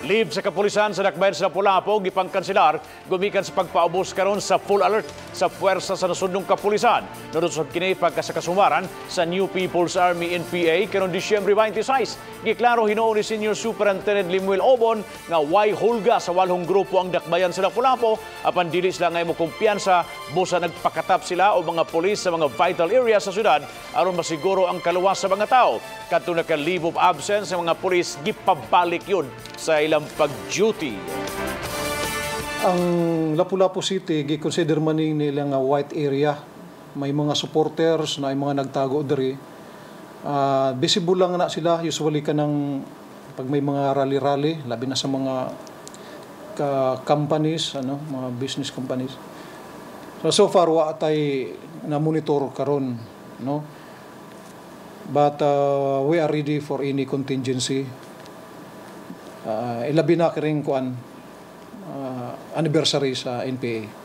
Leave sa kapulisan sa dakbayan sa Lapu-Lapu gipangkanselar gumikan sa pagpaubos karon sa full alert sa puwersa sa nasudnong kapulisan. Nurusod kini pagka sa kasumaran sa New People's Army NPA karon Disyembre 26. Giklaro hinuon ni Senior Superintendent Limuel Obon nga way hulga sa walhong grupo ang dakbayan sa Lapu-Lapu apan dili sila ngay mo kumpiyansa busa nagpakatap sila o mga pulis sa mga vital areas sa syudad aron masiguro ang kaluwas sa mga tao. Kadto naka leave of absence sa mga pulis, gipabalik yun sa ilang pag-duty. Ang Lapu-Lapu City, gi-consider man ni nila nga white area. May mga supporters na ay mga nagtago diri. Visible lang na sila usually kanang pag may mga rally-rally, labi na sa mga companies, ano, mga business companies. So, so far wa tay na monitor karon, no? But we are ready for any contingency. Ilabi na kiring kuan anniversary sa NPA.